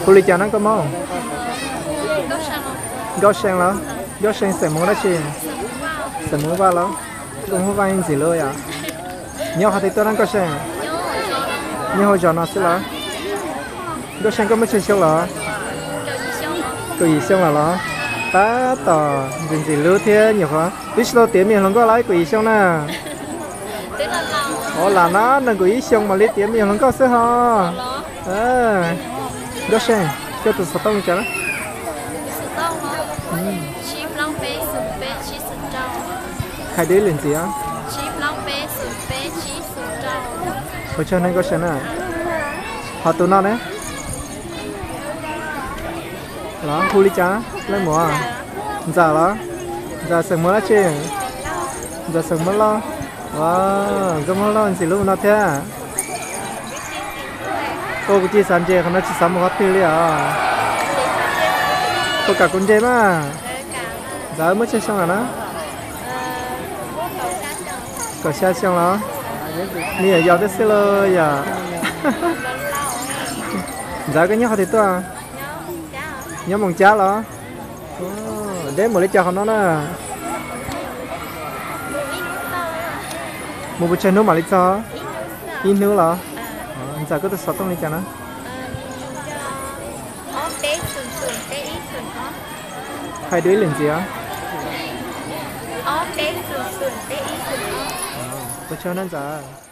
Hu li cas na koj mog? Nkauj See los? Nkauj See xeem Hmoob dab tsi? Xeem Hmoob Vaj los? Nkauj Hmoob Vaj ntxim hlub yom. Nyob qhov twg tuaj na Nkauj See? Nyob hauv zos no xwb los? Nkauj See koj muaj tsawg xyoo los? Kaum yim xyoo los los? Tab tom ntxim ntxim hlub thiab nyuam qhuav twb tsis tau tiav me nyuam hluas nkauj los kaum yim xyoo na. Ua lam na nees nkaum ib xyoo mam li tiav me nyuam hluas nkauj xwb ho. Nkauj See, koj tus xov tooj li cas? Hais dua ib lwm ntxiv. Ua tsaug nawb Nkauj See na. Ho tus no ne? Los hu li cas leej muam? Ntxawm los? Ntxawm xeem Hmoob dab tsi? Ntxawm xeem Hmoob Lauj. Ua, nkauj Hmoob Lauj ntxim hlub no thiab. Ua kuv cia xav ntses qhov no tsis xav mus qhov twg li os. Puas kam kuv ntses mas? Ntxawm muaj tsawg xyoo lawm na? Kaum xya xyoo los? Me nyuam yaus thiab xwb los yom. Ntxawm koj nyob qhov twg tuaj? Nyob Moos Cab los? Deb mus li cas qhov no na? Mus puas tsawg hnub mam li txog? Ib hnub los? Ntxawm koj tus xov tooj li cas na? Hais dua ib lwm ntxiv. Ua tsaug nawb Ntxawm.